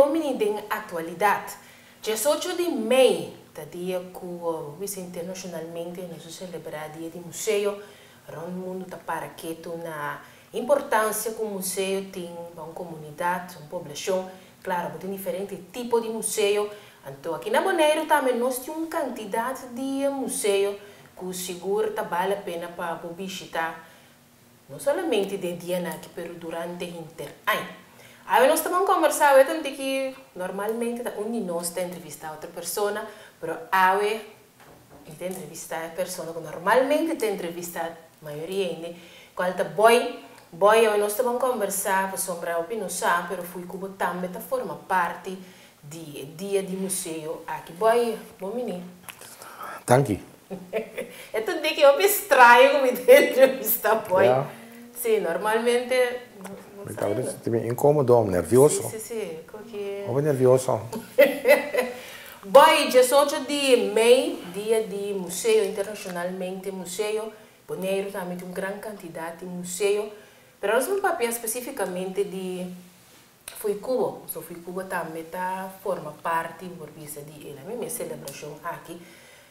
Bon Bini den Aktualidat. 18 di mei ta dia ku bisa internashonalmente nos ta selebrá Dia di Museo. Rònt mundu ta para ketu na importansia ku museo tin pa un komunidat, un poblashon. Klaro, bo tin diferente tipo di museo. Anto aki na Boneiru tambe nos tin un kantidat di museo ku sigur ta bale pena pa bo bishitá. No solamente den dianan aki pero durante henter aña. Awe nos ta ban kombersá awe tanti ki normalmente ta un di nos ta entrevistá otro persona, pero awe mi ta entrevistá e persona ku normalmente ta entrevistá mayoria hende, kual ta Boy. Boy, awe nos ta ban kombersá pasobra hopi no sa pero fui ku bo tambe ta forma parti di e dia di museo aki. Boy, bon bini. Danki. E ta di ki hopi straño ku mi ta entrevista Boy. Sí, normalmente Mi tabata sinti mi inkomodo, nervioso. Sí, sí, sí. Ku ki. Hopi nervioso. Boy, 18 di mei, dia di museo, internashonalmente museo. Boneiru tambe tin un gran kantidat di museo. Pero nos por papia spesífikamente di Fuikubo. So Fuikubo tambe ta forma parti, bo por bisa, di e la misma selebrashon aki.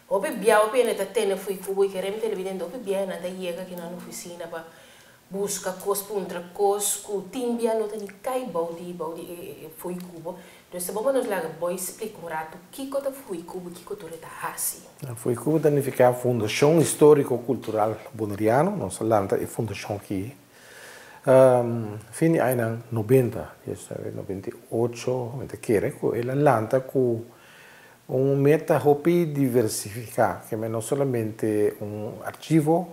Hopi bia hopi hende ta tene Fuikubo i kere mi televidente hopi bia nan ta yega aki nan ofisina pa buska kos, puntra kos ku tin bia no ta ni kai bou di bou di e Fuikubo. Dus ta bon pa nos laga Boy splika un ratu kiko ta Fuikubo i kiko tur e ta hasi. Fuikubo ta nifiká Fundashon Históriko Kultural Boneriano. Nos a lanta e fundashon aki Fin di añanan nobenta, 98, mi ta kere ku el a lanta ku un meta hopi diversifiká, ke no solamente un archivo,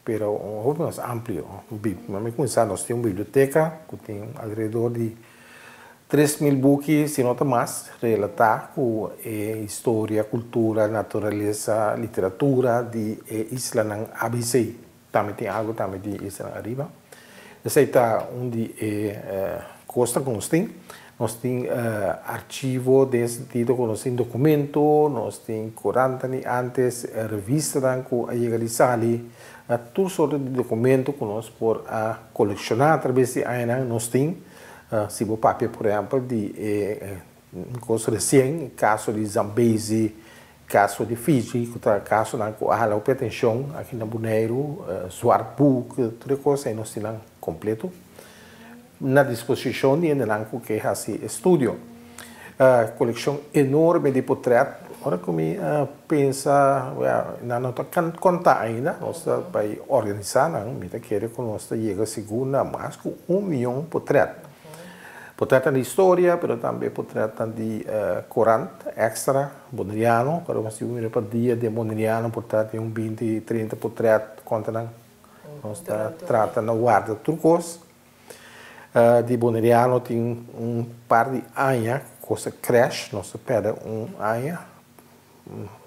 pero un hopi mas amplio. Mi kuminsá nos tin un biblioteka ku tin alrededor di 3000 buki, si no ta mas, relatá ku e historia, kultura, naturalesa, literatura di e islanan ABC. Tambe tin algu tambe di islanan ariba. Esei ta un di e kosnan ku nos tin. Nos tin archivo den e sentido ku nos tin dokumento, nos tin korantan di ántes, revistanan ku a yega di sali, tur sorto di dokumento ku nos por a kolekshoná atrabes di añanan nos tin. Si bo papia por ehèmpel di e kos resien, kaso di Zambezi, Kaso di Fiji, ku ta kasonan ku a hala hopi atenshon aki na Boneiru, Zwart Boek, tur e kos ei nos tin nan kompleto na disposishon di hendenan ku ke hasi estudio. Kolekshon enorme di potrèt. Ora ku mi pensa, nan no ta kontá ainda, nos ta bai organisá nan, mi ta kere ku nos ta yega sigur na mas ku un mion potrèt. Potrètnan di historia, pero tambe potrètnan di korant èkstra boneriano. Kada un si mira pa dia den boneriano por ta tin un 20, 30 potrèt konta nan. Nos ta trata na warda tur kos. Di boneriano tin un par di aña kos a crash, nos a pèrdè un aña.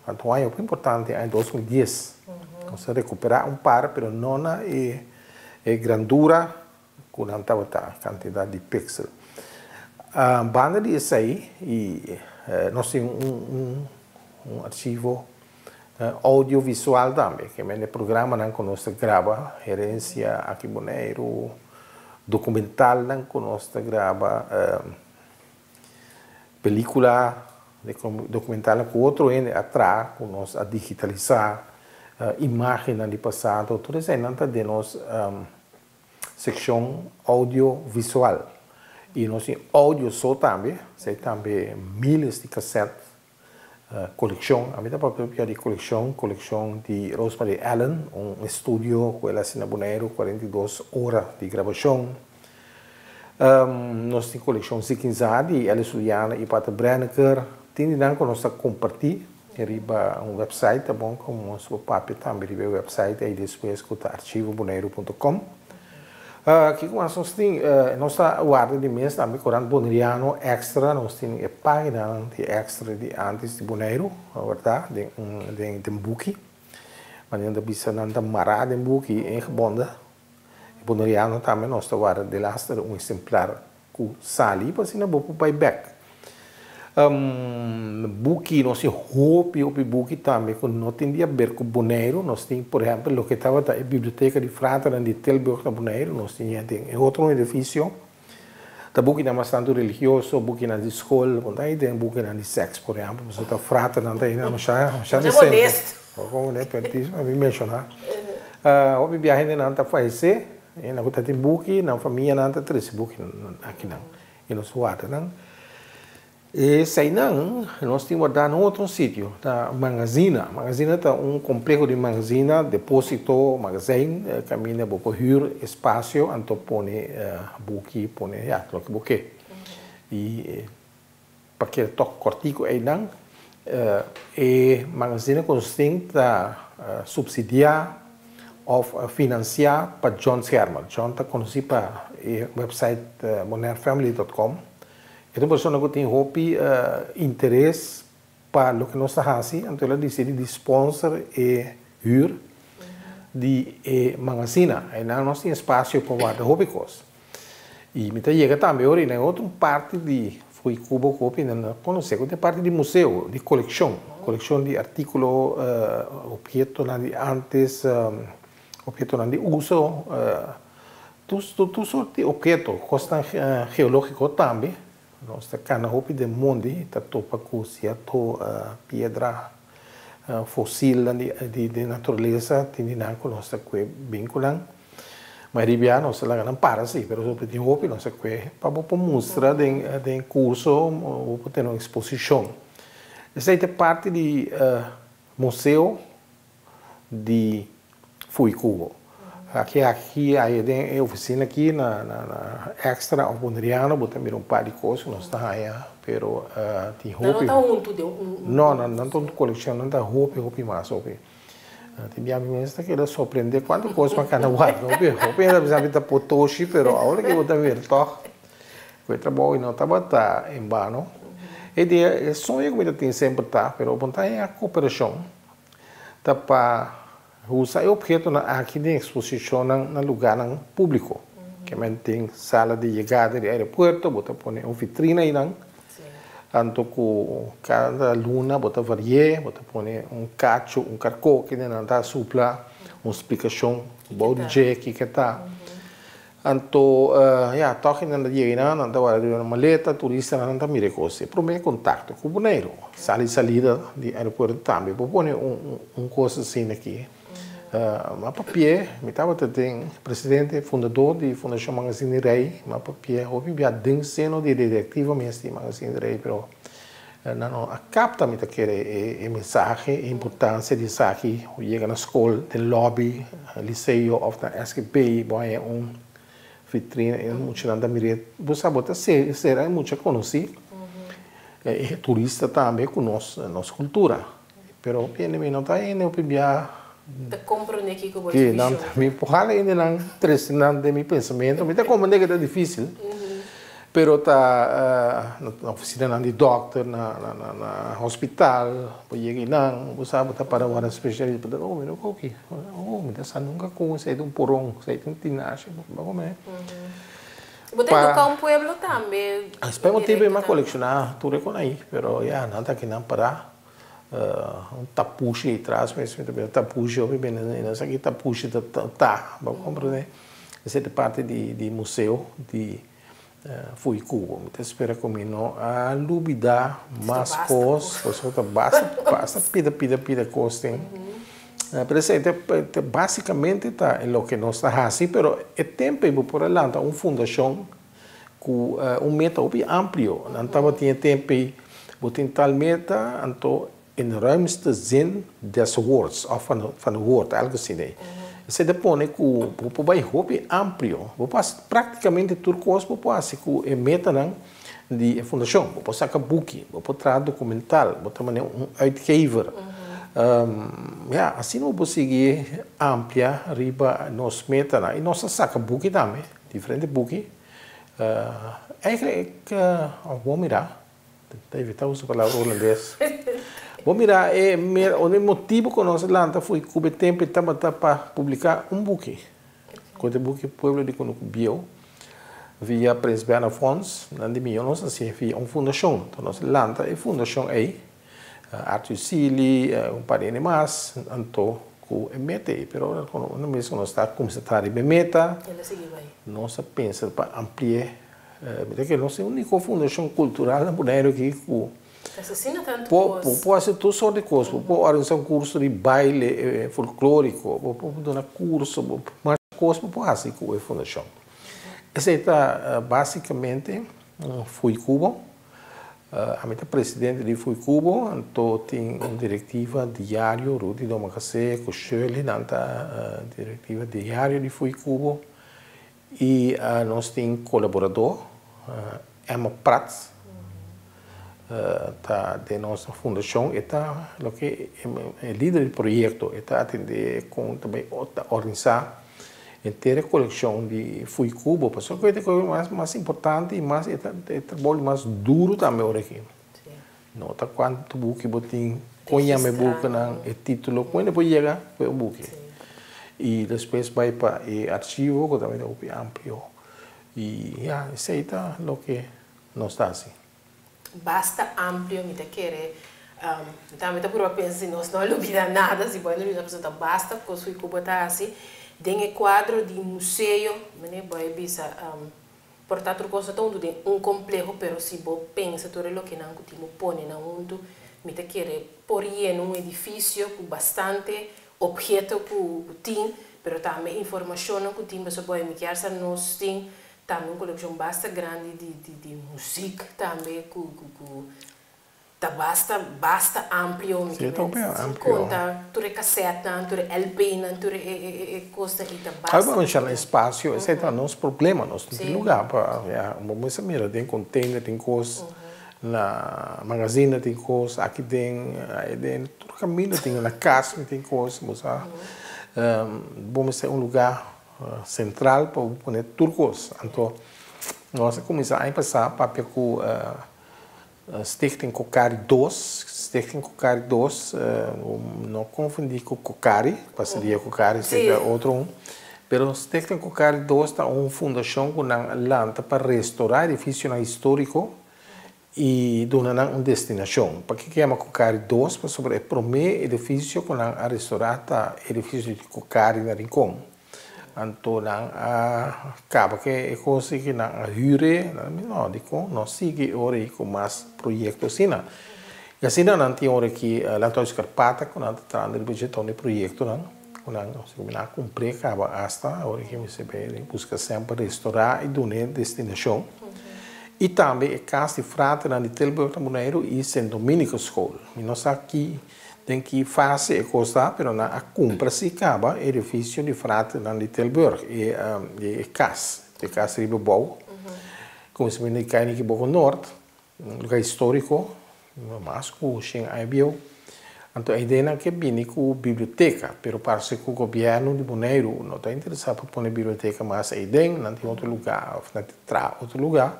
Anto un aña hopi importante, aña 2010. Nos a rekuperá un par, pero no na e grandura ku nan tabata kantidat di pixel. Banda di esei i nos tin un un archivo audiovisual tambe, ke men e programanan ku nos ta graba, Herensia Aki Boneiru, dokumentalnan ku nos ta graba, pelikula, dokumentalnan ku otro hende a traha ku nos a digitalisá, imágennan di pasado, tur eseinan ta den nos Sekshon Audio Visual. I nos tin audio so tambe, esei tambe miles di kasèt, kolekshon. Ami ta papia papia di kolekshon, kolekshon di Rosemary Allen, un estudio ku el hasi na Boneiru, 42 ora di grabashon. Nos tin kolekshon Zikinzá di Ellis Juliana i Pater Brenneker. Tin di nan ku nos ta kompartí riba un website, ta bon ku nos por papia tambe riba e website ei despues ku ta archivoboneiru punto com. Kiko mas nos tin? Nos ta warda di mes tambe korant boneriano extra, nos tin e paginanan di extra di antes di Boneiru, bèrdat, den un den buki. Manera nan ta bisa nan ta mará den buki ingebonden. E boneriano tambe nos ta warda delaster un exemplar Ku sali pa asina bo por bai bek. Buki, nos tin hopi hopi buki tambe ku no tin di aber ku Boneiru. Nos tin por ehèmpel loke tabata e biblioteka di fraternan di Tilburg na Boneiru, nos tin den e otro edifisio. Ta bukinan mas tantu religioso, bukinan di skol, bo ta den bukinan di sèks, por ehèmpel, pasobra ta fraternan ta einan masha masha Masha desente. modesto. Komo ne pertis mi menshoná. Hopi biaha hendenan ta fayesé i nan ku ta tin buki, nan famianan ta trese bukinan akinan i nos warda nan. Eseinan nos tin wardá na un otro sitio, ta Mangazina. Mangazina ta un kompleho di mangazina, depósito, magazijn, kaminda bo por hür espasio anto pone buki, pone ya, loke bo ke. I pa keda tòg kòrtiku einan, e mangazina ku nos tin ta supsidiá òf finansiá pa John Schermer. John ta konosí pa e wèpsait bonairefamily dòt com. E ta un persona ku tin hopi interes pa loke nos ta hasi, anto el a disidi di sponsor e hür di e mangasina. Einan nos tin espasio pa warda hopi kos. I mi ta yega tambe ora i na e otro parti di Foei Cubo ku hopi nan a konosé, ku ta e parti di museo, di kolekshon, kolekshon di artíkulo, ophetonan di ántes, Ophetonan di uso, tur sort di opheto, kosnan geológiko tambe. Nos ta kana hopi den mondi, ta topa ku sierto piedra, fosilnan di naturalesa, tin di nan ku nos ta kue bin ku nan. Mayoria bia nos ta laga nan para si, pero sopi tin hopi nos ta kue pa bo por mustra den kurso, bo por tene un eksposishon. Esei ta parti di museo di Foei Cubo. Aki aki aye den e oficina aki na na Extra of Boneriano bo ta mira un par di cos cu nos ta haya pero tin hopi. Nan no ta hunto den un. No, nan no ta un coleccion, nan ta hopi hopi mas hopi. Tin bia mi mes ta keda sorprende cuanto cos mi a cana warda. Hopi hopi hende ta bisa mi ta potoshi pero awor ki bo ta mira toch cu e trabou no tabata en bano. E dia e soño cu mi ta tin semper ta pero bo ta haya cooperacion. Ta pa usa e ophetonan aki den eksposishonnan na lugánan públiko. Kemen den sala di yegada di aeropuerto bo ta pone un vitrina einan. Anto ku kada luna bo ta vari'é, bo ta pone un kachu, un karkó kende nan ta supla un splikashon bou di dje kiko ta. Anto, ya, tòg nan ta yega einan, nan ta wara riba nan maleta, turistanan nan ta mira e kos. E promé kontakto ku Boneiru, sali salida di aeropuerto tambe por pone un kos asina aki. M'a papi'é, mi tabata den presidente fundadó di Fundashon Magazine di Rei, m'a papi'é hopi bia den seno di direktiva mes di Magazine di Rei, pero nan no a kapta, mi ta kere, e mensahe, e importansia di esaki, yega na skol, den lòbi, liseo òf na SGB, bo haña un vitrina i muchanan ta mir'é. Bo sa bo ta sera e mucha konosí, e turista tambe ku nos nos kultura. Pero hopi hende mi no ta hende hopi bia. Ta komprondé kiko bo ta vishon. Mi por hala hendenan trese nan den mi pensamentu. Mi ta komprondé ke ta difísil. Pero ta na oficinanan di dokter, na hospital, bo yega einan, bo sa bo ta para wara specialista, bo ta, oh mira koki, oh mi ta sa nunca con esei ta un poron, esei ta un tinashi, bo come. Bo ta educa un pueblo tambe. Espe motibo mi a colecciona tur e con ai, pero ya nan ta akinan para un tapushi ei tras mes, mi ta bira tapushi hopi bini, nan sa ki tapushi ta ta, bo comprende. Esei ta parti di museo di Foei Cubo. Mi ta spera ku mi no a lubida mas kos, pasobra ta basta basta pida pida pida kos tin. Pero esei ta basikamente ta e loke nos ta hasi, pero e tempu ei bo por a lanta un fundashon ku un meta hopi amplio. Nan tabatin e tempu ei bo tin tal meta, anto In de ruimste zin des woords of van de woord, algo asina ei. Esei ta pone ku bo por bai hopi amplio. Bo por hasi praktikamente tur kos bo por hasi ku e metanan di e fundashon. Bo por saka buki, bo por traha dokumental, bo ta manera un uitgever. Ya, asina bo por sigui amplia riba nos metanan. I nos a saka buki tambe, diferente buki. Eigenlijk, bo mira. Ta evita usa palabra hulandes. Bo mira e un motibu ku nos a lanta fo'i Cuba e tempu e tabata pa publiká un buki. Ku e buki Pueblo di Kunuku Bieu via Prins Bernhard Fonds. Nan di mi nos a hasié via un fundashon. Enton nos a lanta e fundashon ei, Arthur Sealy, un par di hende mas, anto ku e meta ei. Pero ora ku nos ta kuminsá traha riba e meta, nos a pensa pa ampli'é. Mi ta kere nos ta e úniko fundashon kultural na Boneiru aki ku Asesina tantu por kos. por hasi tur sort di kos. Bo por organisá un kurso di baile folklóriko, bo por duna kurso, bo por masha kos bo por hasi ku e fundashon. Esei ta básikamente Fuikubo. Ami ta presidente di Fuikubo, anto tin un direktiva diario, Rudy Domacassé ku Shirley nan ta direktiva diario di Fuikubo. I nos tin kolaboradó, Emma Prats, ta den nos fundashon, e ta loke e lider di proyekto, e ta atendé kon ta bai ta organisá henter e kolekshon di Fuikubo, pasobra ku e ta mas mas importante i mas e ta e trabou di mas duru tambe ora aki. No ta kuantu buki bo tin, kon yama e bukinan, e título, kon e por yega ku e buki. I despues bai pa e archivo ku tambe ta hopi amplio. I ya, esei ta loke nos ta hasi. Basta amplio mi ta kere. Mi tambe ta purba pensa si nos no a lubida nada, si bo a lubida pasobra ta basta kos ku bo ta hasi den e kuadro di museo, mene bo a bisa. Por ta tur kos no ta huntu den un kompleho, pero si bo pensa tur e lokenan ku tin bo pone nan huntu, mi ta kere por yena un edifisio ku bastante opheto ku tin, pero tambe informashonnan ku tin, pasobra bo mi kier sa nos tin tambe un kolekshon basta grandi di di di muzik tambe ku ku ku Ta basta, basta amplio mi Sí, ta ta hopi sin amplio. konta tur e kasetnan, tur e LPnan, tur e e e kosnan ei ta Algo basta a menshona amplio. espasio, esei ta nos problema, nos no tin Sí. luga pa ya, bo mester mira den container tin kos, na magazina tin kos, aki den, ai den, tur kaminda tin, na kas mi tin kos, bo sa, bo mester un luga sentral pa bo pone tur kos. Anto nos a kuminsá aña pasá papia ku Stichting Cocari dos, Stichting Cocari dos, no konfundí ku Cocari, Pasadia Cocari esei ta otro un, pero Stichting Cocari dos ta un fundashon ku nan a lanta pa restorá edifisionan históriko i duna nan un destinashon. Pakiko yama Cocari dos? Pasobra e promé edifisio ku nan a restorá ta edifisio di Cocari na Rincon. Anto nan a kaba ku e kos ei ku nan a hür e, nan a bisa no dikon no sigui e ora ei ku mas proyekto asina. I asina nan tin ora ki Landhuis Karpata ku nan ta trahando riba dje ton di proyektonan ku nan a kumpr'é kaba asta ora ki mester bai buska semper restorá i dun'é destinashon. I tambe e kas di fraternan di Tilburg na Boneiru i Sint Dominicus School. Mi no sa ki Den ki fase e kos ta, pero nan a kumpra si kaba e edifisio di fraternan di Tilburg, e e kas, e kas riba bou, kuminsamentu di kai Nikiboko Noord, un luga históriko, mas ku shen aña bieu. Anto e ideanan ke bini ku biblioteka, pero parse ku gobièrnu di Boneiru no ta interesá pa pone biblioteka mas eiden, nan tin otro lugá òf nan tin traha otro lugá.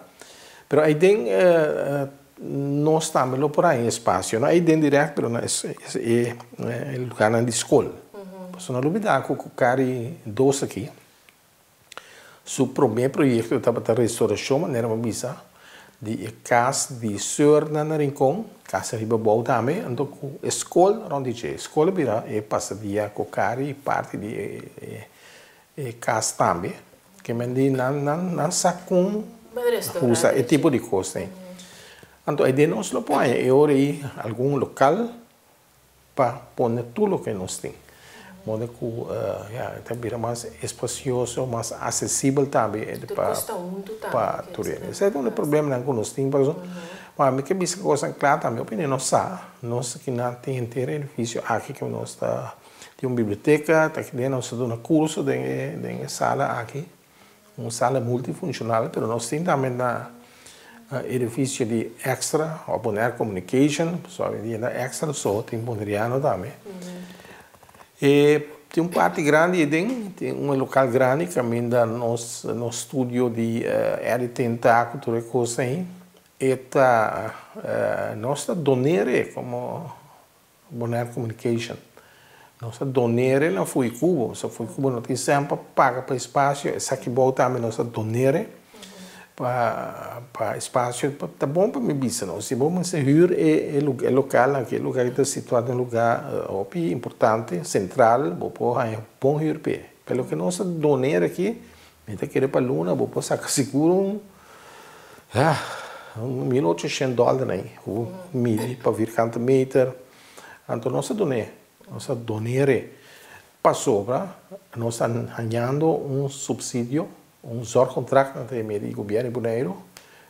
Pero eiden Nos tambe lo por haña espasio, no ei den dirèkt, pero na e lugarnan di skol. Pasobra no lubidá ku ku Cari dos aki, su promé proyekto tabata restorashon, manera mi a bisa, di e kas di sùrnan na Rincon, kas ariba bou tambe, anto ku e skol rònt di dje. E skol a bira e pasadia ku Cari parti di e kas tambe. Ke men di nan nan nan sa kon usa e tipo di kos ei. Anto ei den nos lo por haña e ora ei algun lokal pa pone tur loke nos tin. Moda ku ya e ta bira mas espasioso, mas asesibel tambe pa pa tur hende. Esei ta un di e problemanan ku nos tin pasobra ma mi ke bisa kosnan kla tambe opinia nos sa nos kinan tin henter e edifisio aki ke nos ta Tin un biblioteka, ta aki den nos ta duna kurso den e den e sala aki, un sala multifunshonal, pero nos tin tambe na edifisio di Extra òf Bonaire Communication, pasobra awendia na Extra so tin boneriano tambe. E tin un parti grandi aden, tin un lokal grandi kaminda nos nos studio di editing ta ku tur e kos ei. E ta nos ta donere komo Bonaire Communication. Nos a donere na Fuikubo, so Fuikubo no tin sèn pa paga pa espasio, esaki bou tambe nos a donere pa pa espasio. Ta bon pa mi bisa no, si bo mester hür e e lokal aki, e lugar ta situá den un lugar hopi importante, sentral, bo por haña bon hür p'e. Pero loke nos a donere aki, mi ta kere pa luna bo por saka sigur un. Ja, 1800 dòler nei, ku midi pa vierkante meter. Anto nos a dun'é, nos a doner'é pasobra nos ta hañando un supsidio, un zorgcontract nan ta yam'é di gobièrnu di Boneiru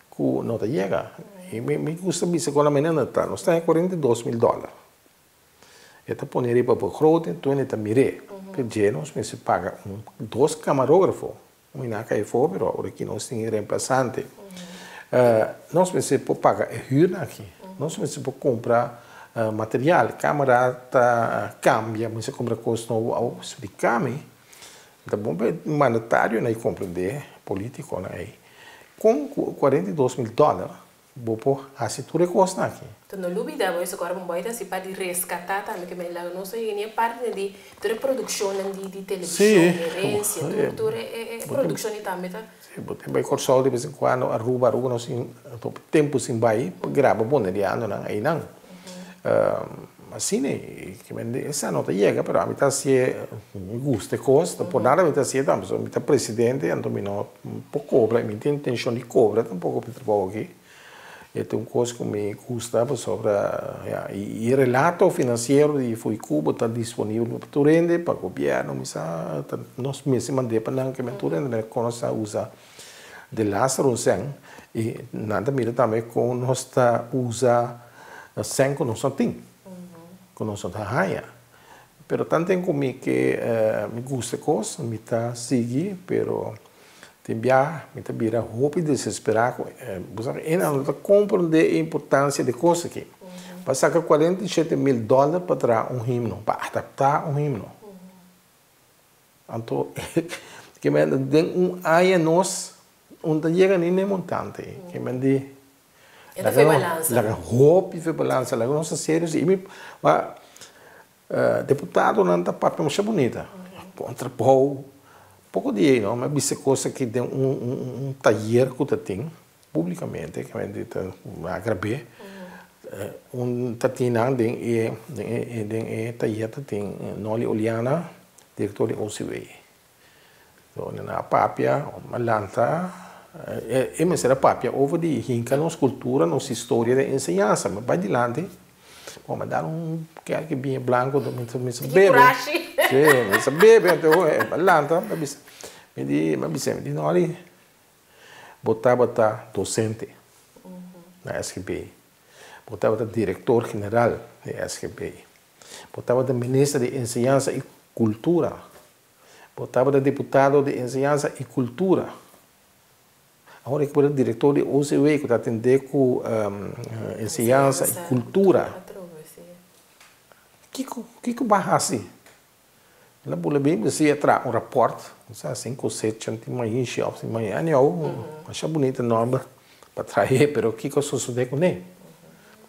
ku no ta yega. I mi gusta bisa ku na manera ta, nos ta haña 42.000 dòler. E ta pone riba begroting, tur hende ta mir'é. Pe dje nos mester paga un dos kamarógrafo. Mi na kai afó, pero awor aki nos tin e remplasante. Nos mester por paga e hürnan aki. Nos mester por kumpra material. Kamera ta kambia, mester kumpra kos nobo. Awor splika mi, ta bon pa e mandatarionan ei komprendé, politikonan ei, kon ku 42.000 dòler Bo por hasi tur e kosnan aki. Enton no lubida bo esaki ora bo bai ta hasi pa di reskatá tambe ke men laga nos a yega ni e parti di tur e produkshonnan di di televishon, herensia, tur tur e produkshon di tambe ta. Si, bo tin bai Kòrsou de bes en kuando, Aruba, Aruba nos tin hopi tempu sin bai pa graba bonerianonan einan. Asina e ke men esa no ta yega pero ami ta hasié mi gusta e kos ta por nada mi ta hasié tambe pasobra mi ta presidente anto mi no por kobra i mi tin intencion di kobra tampoko pa e trabou aki e ta un kos ku mi gusta pasobra ya i e relato finansiero di Fuikubo ta disponibel pa tur hende pa gobierno mi sa ta nos mester mand'é pa nan ke men tur hende mester konosé usa De laster un sèn i nan ta mira tambe kon nos ta usa sèn ku nos no tin, ku nos no ta haña. Pero tanten ku mi ke mi gusta e kos, mi ta sigui, pero tin bia mi ta bira hopi desesperá ku bo sa e nan no ta komprondé e importansia di e kos aki. Pa saka 47.000 dòler pa traha un himno, pa adaptá un himno. Anto ke men den un aña nos un ta yega ni n'e montante ei. Ke men di E ta fe balansa. Laga hopi fe balansa, laga nos ta serio si. I mi ma deputadonan ta papia masha bunita. Bon trabou. Poko di ei no, mi a bisa kos aki den un tayer ku ta tin publikamente, ke men di ta agrab'é. Un ta tin nan den e den e tayer ta tin Nolly Oleana, direktor di OCW. So nan a papia, a lanta, e mester a papia over di hinka nos kultura, nos historia den enseñansa. Mi bai dilanti, bo a dal un kelki biña blanko, mi ta bebe. Si, mi ta bebe, anto a lanta, mi a bisa, mi di, mi a bisa, mi di Nolly, Bo tabata docente na SGB. Bo tabata director general di SGB. Bo tabata minister di Enseñansa y Cultura. Bo tabata diputado di Enseñansa y Cultura. Awor bo ta director di OCW cu ta atende cu Enseñansa y Cultura. Kico, kico bo a haci? El a bula bin bisa i a traha un rapòrt, no sa sin kosecha tin maishi òf sin maishi, anyhow, masha bunita nòmber pa trahe, pero kiko a sosodé kuné?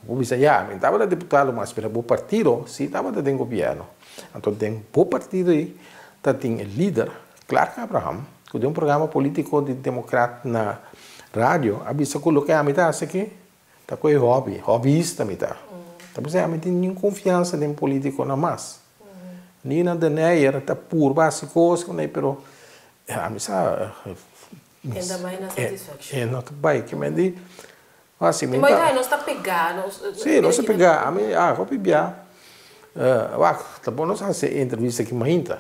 Bo por bisa, ya, mi tabata diputado mas, pero bo partido si tabata den gobièrnu. Anto den bo partido ei ta tin e lider, Clark Abraham, ku den un programa polítiko di Demokrat na radio a bisa ku loke ami ta hasi aki Ta ku e hobby, hobbyista mi ta. Ta p'esei ami tin niun konfiansa den politikonan mas. Nina de Neyer ta purba hasi kos ku nei pero ami sa E ta bai na satisfakshon. E no ta bai ke men di hasi mi ta. Mooi nos ta pegá nos. Si nos ta pegá ami a hopi bia wak ta bon nos hasi e entrevista aki mainta.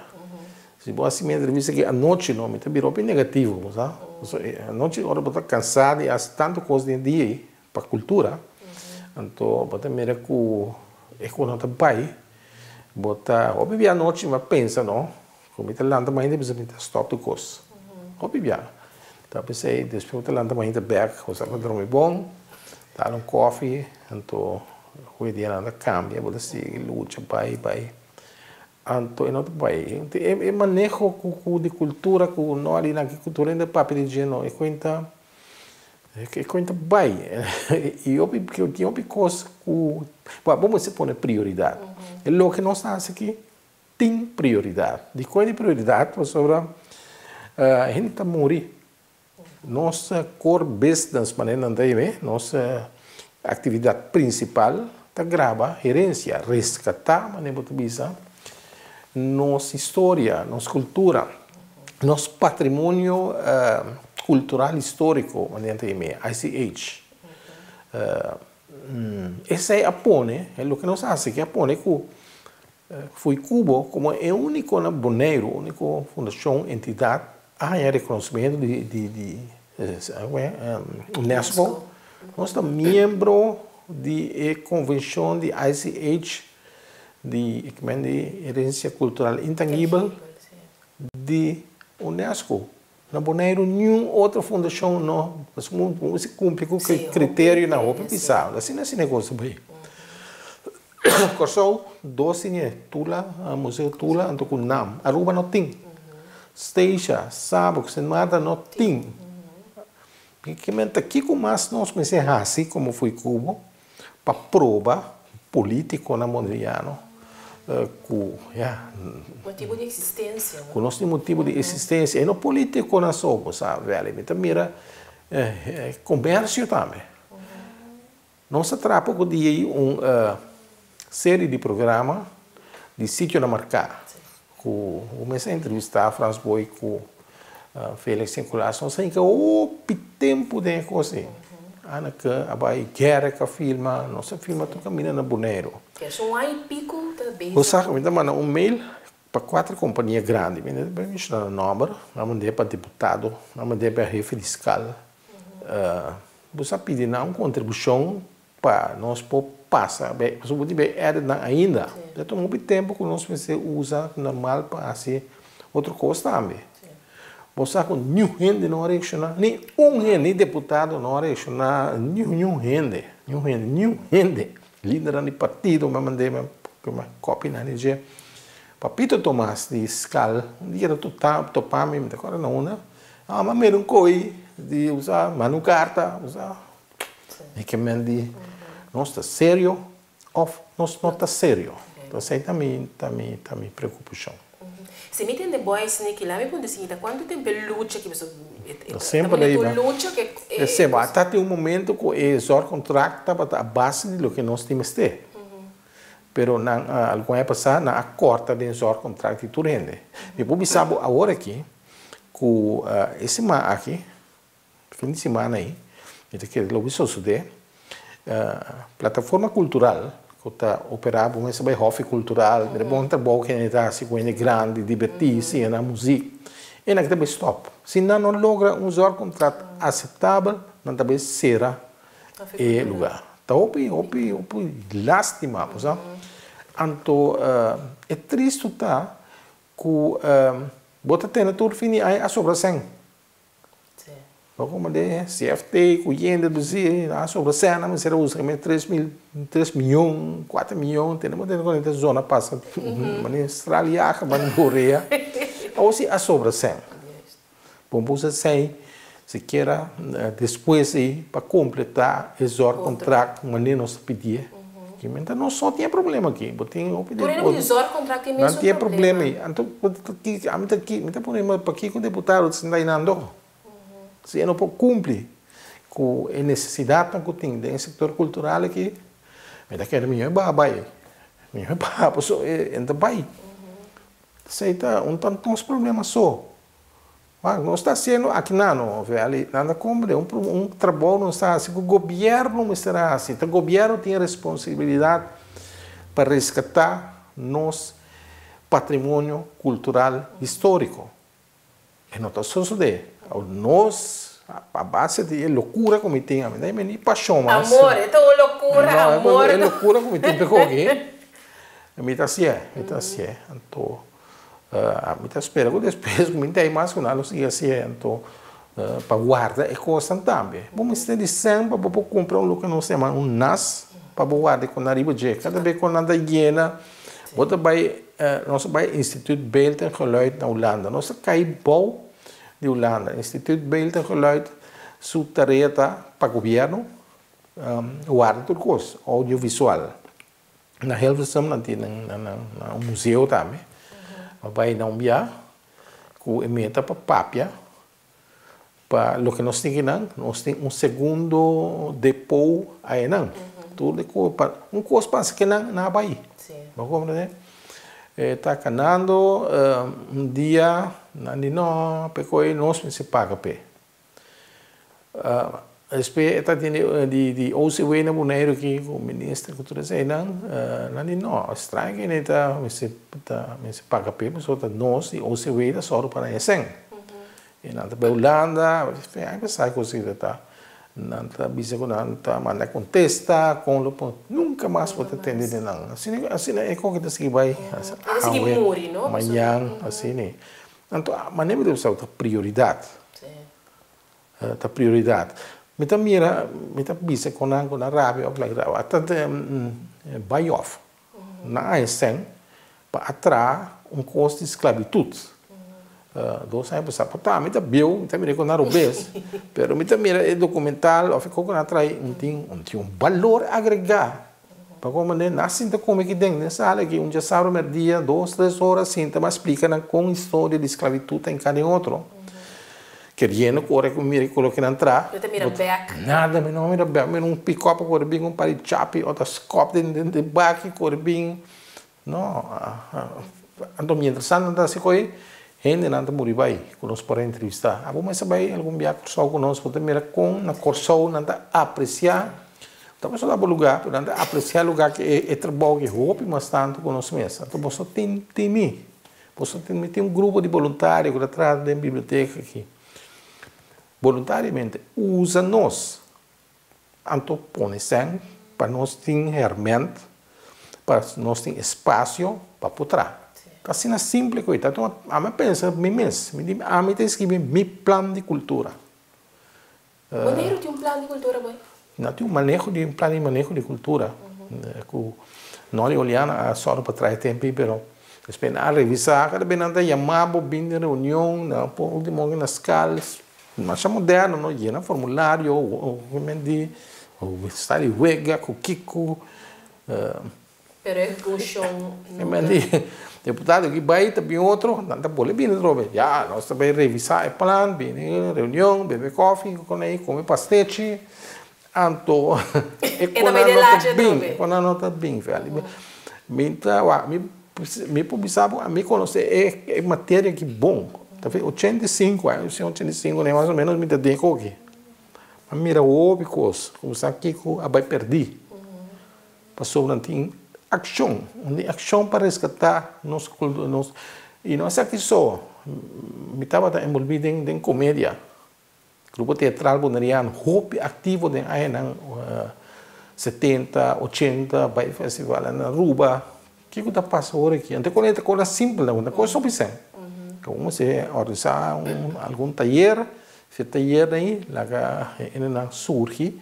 Si bo hasi mi entrevista aki anochi no mi ta bira hopi negativo bo sa. Pasobra anochi ora bo ta kansa di hasi tantu kos den e dia ei pa kultura anto bo ta mira ku e kos no ta bai bo ta hopi bia anochi mi a pensa no ku mi ta lanta mainta bisa mi ta stòp tur kos hopi bia ta p'esei despues bo ta lanta mainta bèk bo sa pa drumi bon dal un kòfi anto ku e dianan ta kambia bo ta sigui lucha bai bai. Anto e no ta bai. E maneho ku di kultura ku no a lina aki ku tur hende papia di dje no e kuenta e kuenta bai. I hopi tin hopi kos ku bo mester pone prioridat. E loke nos ta hasi aki tin prioridat. Dikon e tin prioridat? Pasobra hende ta muri. Nos core business manera nan ta yam'é, nos actividad principal ta graba herencia, rescata manera bo ta bisa nos historia, nos cultura, nos patrimonio. Kultural Históriko, manera ta yam'é, ICH. Esei a pone, loke nos a hasi aki a pone ku Fuikubo komo e úniko na Boneiru, úniko fundashon, entidat a haña rekonosimentu di di UNESCO. Nos ta miembro di e konvenshon di ICH di di Herensia Kultural Intangibel di UNESCO. Na Boneiru niun otro fundashon no mester kumpli ku kriterionan hopi pisá. Asina asina e kos ta bai. Kòrsou dos tin e, Tula, Museo Tula anto ku nam. Aruba no tin. Statia, Saba ku Sint Maarten no tin. Kiko mas nos mester hasi komo Fuikubo pa proba politiconan boneriano cu ya. Motibo di existencia. Cu nos tin motibo di existencia y no politiconan so bo sa Valley mi ta mira comercio tambe. Nos a traha poco dia ayi un serie di programa di sitionan marca cu mester a entrevista Frans Boy cu Felix Nicolaas nos a hinka hopi tempu den e kos ei. Anneke a bai Gerrit a filma, nos a filma tur kaminda na Boneiru. Kes un aña i piku ta bezig. Bo sa ku mi ta manda un mail pa kuater kompania grandi, mi no ta menshona nan nòmber, mi a mand'é pa diputado, mi a mand'é pa hefe diskal. Bo sa pidi nan un kontribushon Pa nos por pasa bay, pasobra bo tin bay edit nan ainda. Ta tuma hopi tempo ku nos mester usa normal pa hasi otro kos tambe. Bo sa ku niun hende no a reakshoná, ni un hende, ni deputado no a reakshoná, niun hende, niun hende, niun hende. Lidernan di partido mi a mand'é, mi a kopi nan di dje. Papito Tomas di skal, un dia ta topa mi, mi ta kòrda na unda, a manda un koi di usa, manda un karta, usa. E ke men di nos ta serio of nos no ta serio. Esei ta mi ta mi ta mi preokupashon. Si mi tende bo esne kila mi punta si ta kuantu tempu e lucha ki pasobra e ta Semper ta un lucha ke e Semper. Ata tin un momento ku e zorgcontract tabata a base di loke nos tin mester. Pero nan algun aña pasá nan a kòrta den zorgcontract di tur hende. Mi por bisa bo awor aki ku e siman aki Fin di simana ei, mi ta kere loke sosodé, Plataforma Kultural ku ta operá bo mester bai hòfi kultural, mira bon trabou ku hende ta hasi ku hende grandi, dibertí, siña nan muzik, e nan ta bai stòp. Si nan no logra un zòrgkontrakt aseptabel, nan ta bai sera e lugá. Ta hopi, hopi, hopi lástima, bo sa. Anto e tristu ta ku bo ta tene tur fin di aña a sobra sèn. Bo como de CFT cu yende duzi a sobra sena mester a usa me tres mil tres miyon cuatro miyon tene bo tene con e zona pasa mane Australia mane Korea awor si a sobra sen bo por usa esey sikiera despues ey pa completa e zorgcontract mane nos ta pidie Kimente nos so tin e problema aki. Bo tin hopi di. Por ejemplo, di zorgcontract tin mesun problema. Nan tin e problema ei. Anto, ami ta ki, mi ta pone mi pakiko diputado ta sinta einan do. Si e no por kumpli ku e nesesidatnan ku tin den e sektor kultural aki, mi ta kere mihó e baha bai. Mihó e baha pasobra e no ta bai. Esei ta un ta nos problema so. Wak, nos ta hasiendo aki nan no, Veli, nan ta komprende, un un trabou nos ta hasi ku gobièrnu mester a hasi. Ta gobièrnu tin e responsabilidat pa reskatá nos patrimonio kultural históriko. E no ta sosodé. Awor nos, a base di e lokura ku mi tin, ami ta ni pashon mas. Amor, e ta un lokura, amor. No, e lokura ku mi tin p'e koki, mi ta hasié, mi ta hasié. Anto. Mi ta spera ku despues ku mi ta ei mas ku nan lo sigui hasié anto pa warda e kosnan tambe. Bo mester di sèn pa bo por kumpra un loke nos ta yama un nas pa bo warda e konan riba dje. Kada bes ku nan ta yena bo ta bai nos a bai Instituut Beeld en Geluid na Hulanda. Nos a kai bou di Hulanda. Instituut Beeld en Geluid su tarea ta pa gobièrnu warda tur kos audiovisual. Na Hilversum nan tin nan un museo tambe. Bo bai na un bia ku e meta pa papia pa loke nos tin kinan, nos tin un segundo depo ayanan. Tur di ku pa un kos pasa kinan nan a bai. Bo komprende? E ta kanando un dia nan di no p'e koe nos mester paga p'e. SP ta tin di OCW na Boneiru aki ku minister ku tur eseinan, nan di no, straño ke ne ta mester ta mester paga p'e pasobra ta nos di OCW ta sòru pa nan esei. I nan ta bai Hulanda, ai pa sa kos aki ta nan ta bisa ku nan ta manda kontesta kon lo por nunka mas bo ta tende di nan. Asina asina e koki ta sigui bai awe, mañan, asina. Anto manera mi ta bisa ta prioridat. Ta prioridad. Mi ta mira, mi ta bisa con nan cu nan rabia of like that. Ata bay off. Nan a hesen pa a traha un cos di sclavitud. Dos aña pasa. Por ta mi ta bieu, mi ta mira con nan robes. Pero mi ta mira e documental of e cos cu nan a traha un tin un tin un balor agrega. Pa como manera nan a sinta come aki den den sala aki un djasabra merdia dos tres ora sinta mas splica nan con historia di sclavitud ta enca den otro. Keriendo ku ora ku mi mira ku loke nan tra. Bo ta mira bek. Nada, mi no mira bek. Mi mira un pikòp a kore bin, un par di chapi ota skòp den den baki kore bin. No, anto mientras tanto nan ta hasi koe, hendenan ta muri bai ku nos por a entrevistá. Abo mester bai algun bia Kòrsou ku nos, bo ta mira kon na Kòrsou nan ta apresiá, ta pasobra bo lugá, pero nan ta apresiá lugá ku e trabou ki hopi mas tantu ku nos mes. Anto boso tin tin mi. Boso tin mi tin un grupo di boluntario ku ta traha den biblioteka aki. Boluntariamente usa nos. Anto pone sèn pa nos tin hèrmènt, pa nos tin espasio pa por traha. Ta asina simple ku e ta. Ami a pensa mi mes, mi di ami ta eskribi mi plan di kultura. Boneiru tin un plan di kultura boy? No tin un maneho di un plan di maneho di kultura ku Nolly Oleana a sòru pa traha e tempu ei pero despues nan a revisá kada bes nan ta yama bo bin den reunion nan por ultimo na skal masha moderno no yena formulario di sta di wega ku kiko. Pero e funcion no ta. Deputado ki bai ta bin otro, nan ta bolbe bini atrobe. Ya, nos ta bai revisa e plan, bini reunion, bebe kofi con ei, come pastechi. Anto e E ta bai konan den no ta lachi bin, atrobe. e konan no ta bin, Feli. Mi ta wak, mi mi por bisa bo, ami conoce e e materia aki bon. Ta fe 85 aña, si 85 mas o menos mi ta den koki. A mira hopi kos, ku sa kiko a bai perdi. Pasobra nan tin akshon, nan tin akshon pa reskatá nos kultura, nos, i no esaki so, mi tabata enbolbí den den komedia, grupo teatral boneriano hopi aktivo den añanan setenta, ochenta, bai festivalnan na Aruba, kiko ta pasa ora aki? Anto kon e ta kos simpel, nan ta kos hopi sèn, ku mester organisá un algun tayer Si e tayer ei laga hendenan surgi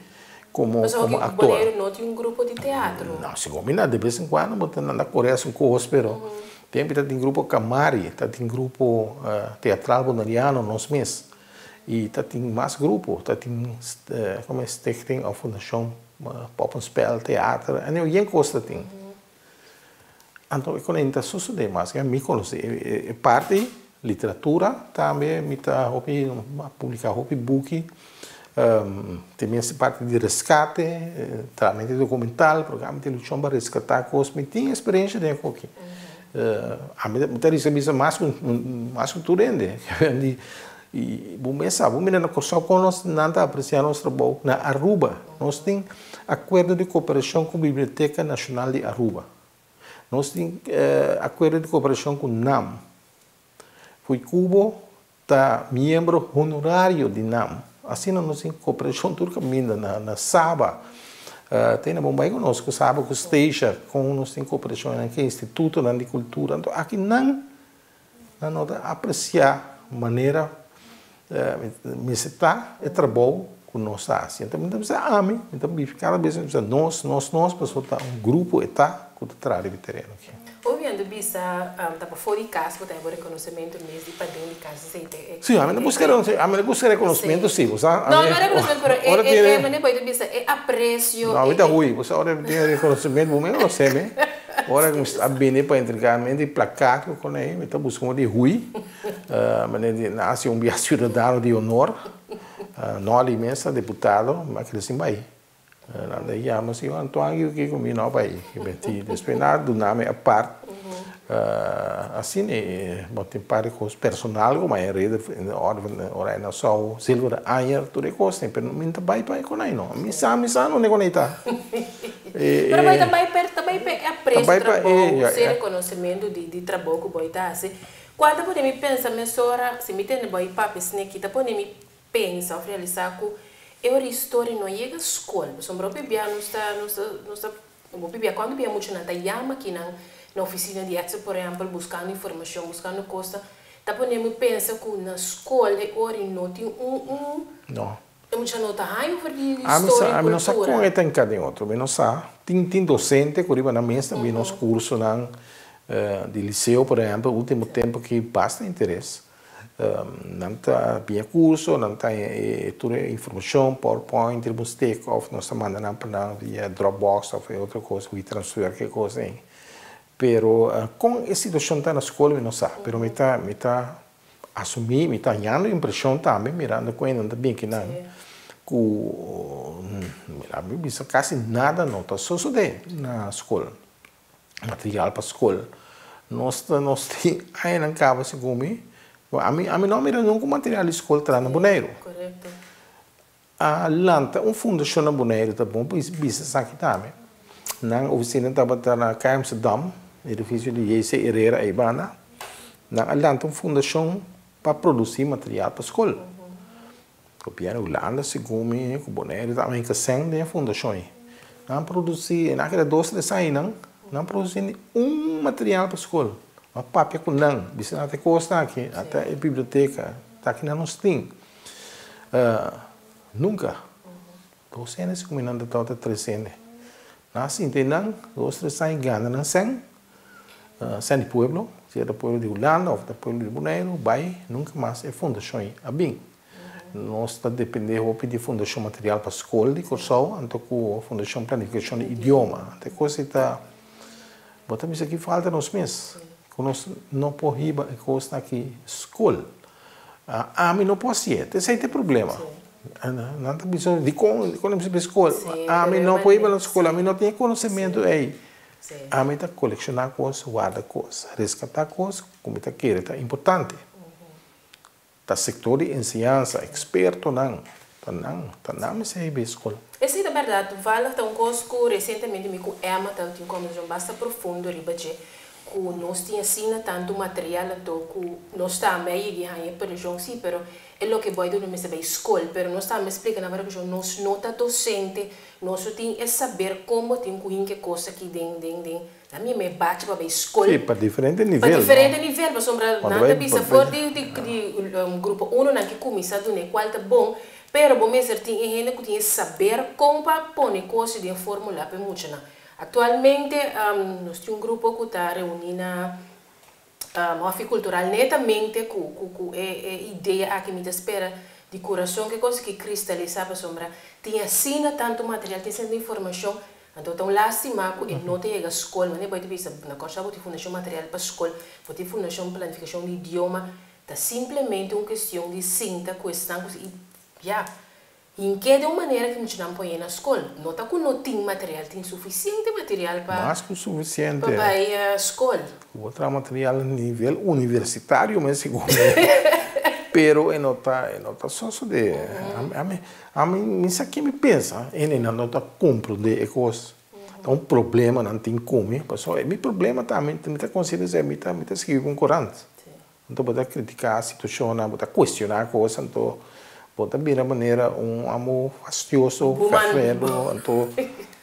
komo Pasobra komo ki aktor. Boneiru no tin un grupo di teatro. No, segun mi na de bes en kuando bo ta nan ta kore hasi un kos, pero tempu ta tin grupo Kamari, ta tin grupo teatral boneriano nos mes i ta tin mas grupo, ta tin komo e stichting òf fundashon Poppenspel teater, anyway yen kos ta tin. Anto e konen ta sosodé mas ke mi konosé e parti literatura tambe mi ta hopi a publiká hopi buki te mes e parti di reskate trahamente dokumental programa di televishon pa reskatá kos mi tin eksperensha den hoki ami ta riska bisa mas ku mas ku tur hende i bo mes sa bo mira na Kòrsou kon nos nan ta apresiá nos trabou na Aruba nos tin Akuerdo di koperashon ku Biblioteka Nashonal di Aruba. Nos tin akuerdo di koperashon ku nam. Fuikubo ta miembro honorario di nam. Asina nos tin koperashon tur kaminda na Saba. Te na Bombay ku nos ku Saba ku Statia kon nos tin koperashon ku institutonan di kultura. Anto aki nan Nan no ta apresiá manera mester ta e trabou ku nos ta hasi. Anto mi ta bisa ami, mi ta bifi kada bes mi ta bisa nos, nos, nos, pasobra ta un grupo e ta ku ta traha riba e tereno aki. Obi anto bisa ta pafó di kas bo ta heba rekonosementu mes di paden di kas esei ta e. Sí, ami ta buska ami ta buska rekonosementu sí, bo sa. No, no rekonosementu pero e manera bo ta bisa e apresio. No, ami ta hui, bo sa ora mi tin rekonosementu bo mes konosé mi. Ora ku mi a bini pa entrega mi di plakat ku kon ei, mi ta buska un di hui. Manera di nan hasi un bia siudadano di honor. Nolly mes ta diputado, mi a kere sin bai. Nan ta yama si, Antoine kiko kiko, mi no a bai. Despues nan a duna mi apart. Asina e bo tin par di kos personal ku maya reder in orde van Oranje Nassau, Zilveren Anjer, tur e kosnan, pero mi no ta bai pa e konai no. Mi sa, mi sa nunde konai ta. Pero bo ta bai per, ta bai pa e aprecio trabou, si e rekonosementu di di trabou ku bo ta hasi. Kual ta pone mi pensa mesora, si mi tende bo papia esaki, ta pone mi pensa òf realisá ku e ora historia no a yega skol. Pasobra hopi bia nos ta, nos ta, nos ta Bo bibia cuando bia muchanan ta yama akinan na oficina di Etzel por ehempel buscando informacion, buscando cosa, ta pone mi pensa cu na scol e ora y no tin un un No. E mucha no ta haña over di Ami historia sa, y ami no sa cultura. con e ta hinca den otro, mi no sa. Tin tin docente cu riba nan mes ta bin nos cursonan di liceo por ehempel ultimo tempo aki basta interes. Nan ta biña curso, nan ta haña e tur e informacion, powerpoint, riba un stick of nos ta manda nan pa nan via dropbox of e otro cos, WeTransfer, ke cos ei. Pero con e situacion ta na scol mi no sa, pero mi ta mi ta asumi, mi ta hañando impresion tambe mirando cu nan ta bin kinan cu mira mi bisa casi nada no ta sosode na scol. Material pa skol. Nos ta nos tin añanan kaba segun mi. Ami ami no a mira nunka un material di skol traha na Boneiru. A lanta un fundashon na Boneiru ta bon pa bisa esaki tambe. Nan ofisina tabata na Kaya Amsterdam, edifisio di JC Herrera ei banda. Nan a lanta un fundashon pa produsi material pa skol. Gobièrnu Hulanda segun mi ku Boneiru ta hinka sèn den e fundashon ei. Nan a produsí, nan a keda dos tres añanan, nan a produsí ni un material pa skol. Nan a papia ku nan, bisa nan ta e kosnan aki, ata e biblioteka, ta aki nan nos tin. Nunka. Dos hende segun mi nan ta tabata tres hende. Nan a sinta einan dos tres aña gana nan sèn, sèn di pueblo, sea ta pueblo di Hulanda òf ta pueblo di Boneiru, bai nunka mas e fundashon ei a bin. Nos ta dependé hopi di Fundashon Material pa Skol di Kòrsou anto ku Fundashon Planifikashon di Idioma. Anto e kos ei ta, bo ta bisa ki falta nos mes, ku nos no por hiba e kosnan aki skol. Ami no por hasié, ta esei ta e problema. Nan ta bisa, dikon, dikon nan bisa bai skol? Ami no por hiba nan skol, ami no tin e konosementu ei. Ami ta kolekshoná kos, warda kos, reskatá kos ku mi ta kere ta importante. Ta sektor di enseñansa, ekspertonan, ta nan, ta nan mester hiba e skol. Esei ta bèrdat. Toevallig ta un kos ku resientemente mi ku Emma tabatin un kòmbersashon basta profundo riba dje, ku nos tin asina tantu material anto ku nos tambe a yega i haña e preshon, sí, pero e loke bo a duna mester bai skol, pero nos tambe a splika nan para ku nos no ta dosente, nos no tin e saber kon bo tin ku hinka e kos aki den den den Na mi me bachi pa bay skol. Sí, pa diferente nivel. Pa diferente nivel, pasobra nan ta bisa for di di grupo uno nan ke kuminsá duna e kual ta bon, pero bo mester tin e hende ku tin e saber kon pa pone kos den formula pa e muchanan. Aktualmente nos tin un grupo ku ta reuní na Hòfi Kultural netamente ku ku ku e e idea aki mi ta spera di kurason ku e kos aki kristalisá pasobra tin asina tantu material tin asina tantu informashon anto ta un lástima ku e no ta yega skol manera bo ta bisa na Kòrsou bo tin fundashon material pa skol bo tin fundashon planifikashon di idioma ta simplemente un kestion di sinta ku esnan ku i ya. Hink'é den un manera ku muchanan pone na skol. No ta ku no tin material, tin sufisiente material pa Mas ku sufisiente. pa bai skol. Ku bo traha material nivel universitario mes segun mi. Pero e no ta e no ta sosodé. Ami ami mi sa ke mi pensa hende nan no ta komprondé e kos. Ta un problema nan tin ku mi pasobra mi problema ta mi ta konsiderá mi ta mi ta skibi pa un korant. Anto bo ta kritiká situashonnan, bo ta kuestioná kos, anto bo ta bira manera un amo fastioso, ferfero, anto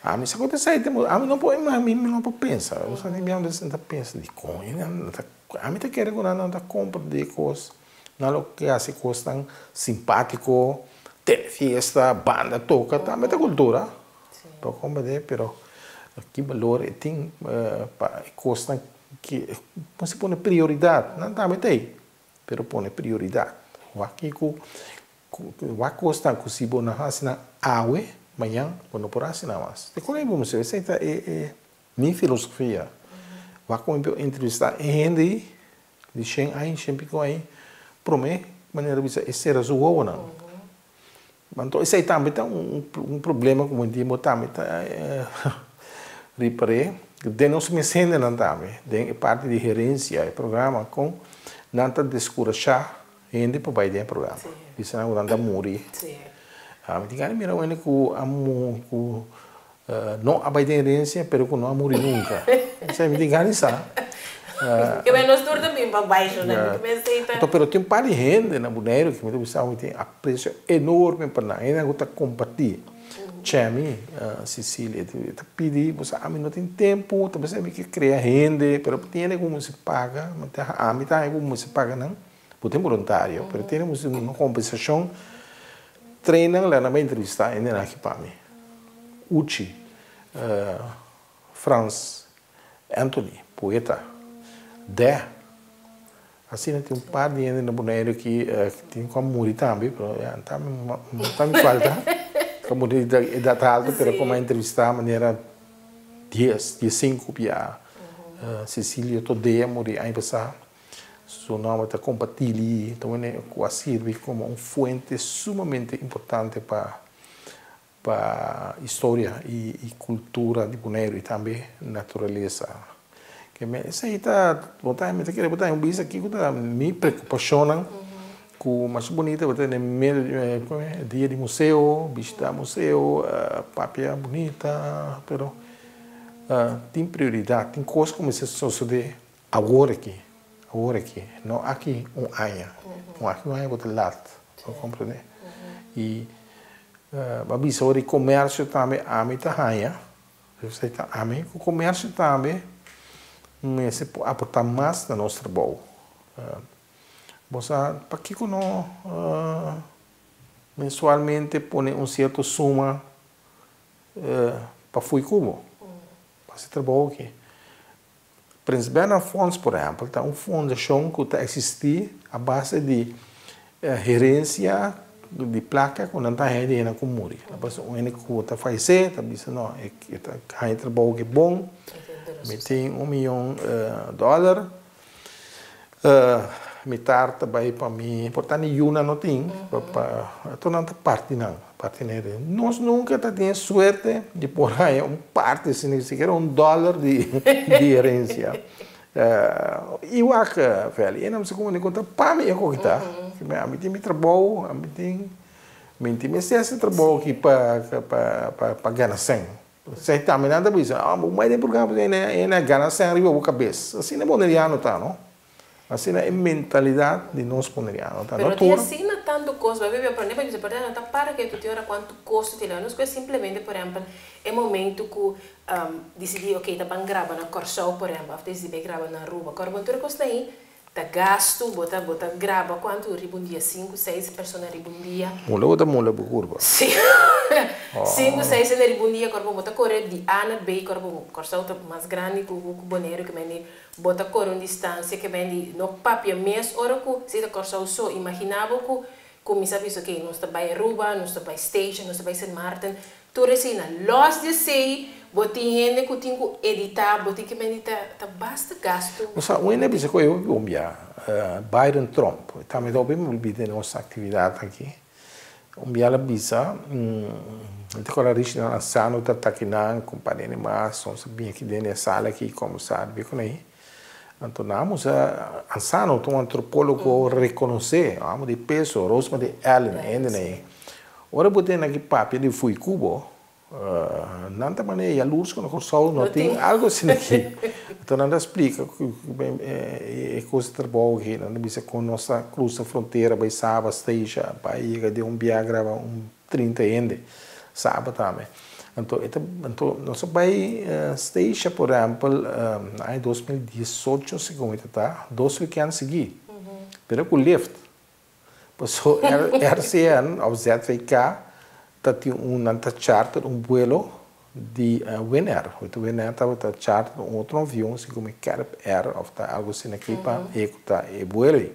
ami sa ku ta esei, ami no por ami no por pensa, bo sa mi a ta pensa dikon nan ta, ami ta kere ku nan ta komprendé kos, nan lo ke hasi kosnan simpátiko, tene fiesta, banda toka, tambe ta kultura, bo komprendé, pero ki balor e tin pa e kosnan. Ki mester pone prioridat, nan tambe ta ei, pero pone prioridat. Wak kiko, wak kosnan ku si bo no hasi nan awe, mañan bo no por hasi nan mas. Te kon ei bo mester, esei ta e e mi filosofia. Wak kon mi por entrevistá e hende ei di shen aña, shen piko aña, promé manera bisa e sera su wowonan. Anto esei tambe ta un problema ku bo tambe ta ripar'é. Den nos mes hendenan tambe, den e parti di herensia, e programa kon nan ta deskurashá hende pa bai den e programa. Bisa nan ku nan ta muri. Mi tin gana di mira un hende ku a ku no a bai den herensia pero ku no a muri nunka. Esei mi tin gana di sa. Ke men nos tur ta bin pa bai shon nan. Anto pero tin un par di hende na Boneiru ku mi ta bisa mi tin apresio enorme pa nan. Hendenan ku ta kompartí. Chemi, Cecilia, e ta pidi, bo sa ami no tin tempu, ta mester mi ke krea hende, pero tin hende ku mester paga, ami ta haña ku mester paga nan, bo tin boluntario, pero tin hende ku mester duna kompensashon, train nan laga nan bai entrevistá hendenan aki pa mi, Uchi, Frans Anthony, poeta, Dè, asina tin un par di hende na Boneiru ki tin ku a muri tambe, pero ya no ta mi falta, ku a muri di edat alto, pero ku a entrevistá manera dies, diesinku bia. Cecilio Todé a muri aña pasá, su nòmber ta Kompatili, ta wende ku a sirbi komo un fuente sumamente importante pa Pa historia i kultura di Boneiru i tambe naturalesa. Ke men esei ta bo ta mi ta kere bo ta un bisa kiko ta mi preokupashonnan ku masha bunita bo ta tene dia di museo, bishita museo, papia bunita pero tin prioridat, tin kos ku mester sosode awor aki, awor aki, no aki un aña, aki un aña bo ta lat, bo komprende? I Bo a bisa ora di komersio tambe ami ta haña, esei ta ami ku komersio tambe mester por aportá mas na nos trabou. Bo sa pakiko no mensualmente pone un sierto suma pa fui ku bo pa hasi trabou aki? Prins Bernhard Fonds, por ehèmpel, ta un fundashon ku ta eksistí a base di herensia di plaka ku nan ta haña di hende ku muri. Ta pasobra un hende ku ta fayesé ta bisa no, e ta haña trabou ku e bon, mi tin un miyon dòler, mitar ta bai pa mi, por ta ni yunan no tin, pa nan ta parti nan. Parti na hende. Nos nunca ta tin e suerte di por haña un parti, si ni sikiera un dòler di di herencia. I wak, Feli, e nan bisa como ta pa mi e koki ta. Ami tin mi trabou, ami tin, mi tin mester hasi trabou aki pa pa pa gana sèn. Esei tambe nan ta bisa, ah, bo bai den programa pasobra e na gana sèn riba bo kabes. Asina boneriano ta, no? Asina e mentalidad di nos boneriano ta. Pero no tin asina tantu kos, bo a biba aprende pa bisa, pero no ta para ke tu tin ora kuantu kosto tin. Nos kue simplemente, por ehempel, e momento ku disidí, ok, ta ban graba na Kòrsou, por ehempel, òf disidí bai graba na Aruba. Kòrda bon tur e kosnan ei ta gastu, bo ta bo ta graba kuantu riba un dia, sinku, seis persona riba un dia. Mula bo ta mula bo kurpa. Sí. Sinku, seis hende riba un dia, kòrda bon bo ta kore di A na B, kòrda bon Kòrsou ta mas grandi ku Boneiru, ke mende Bo ta kore un distansia ke ben di no papia mes ora ku si ta Kòrsou so. Imaginá bo ku kuminsá bisa oke nos ta bai Aruba, nos ta bai Statia, nos ta bai Sint Maarten, tur esei na lòs di esei bo tin hende ku tin ku editá, bo tin ke ben di ta ta basta gastu. Bo sa un hende a bisa ku e hopi bon bia Biden Trump e tambe ta hopi envolví den nos aktividat aki. Un bia el a bisa, Mi ta kòrda Richie nan ansano ta taki nan ku un par di hende mas, nos a bin aki den e sala aki kòmbersá di ku nan. Anto nan a mustra ansano ta un antropólogo rekonosé, un amo di peso, Rosemary Allen, hende nan. Ora bo tene aki papia di fui kubo, Nan ta manera yalurs ku na Kòrsou no tin algu asina aki. Anto nan ta splika ku e kos di trabou aki. Nan ta bisa kon nos ta krusa frontera bai Saba, Statia, bai yega den un bia graba un 30 hende. Saba tambe. Anto e ta anto nos a bai Statia por ehèmpel na aña 2018 segun mi ta ta dos wikènt sigui pero ku lift. Paso RCN of ZVK ta tin un nan ta charter un vuelo di Winair. Hoy Winair tabata charter un otro avion segun mi Carib Air of ta algo asina aki pa ehecuta e vuelo ey.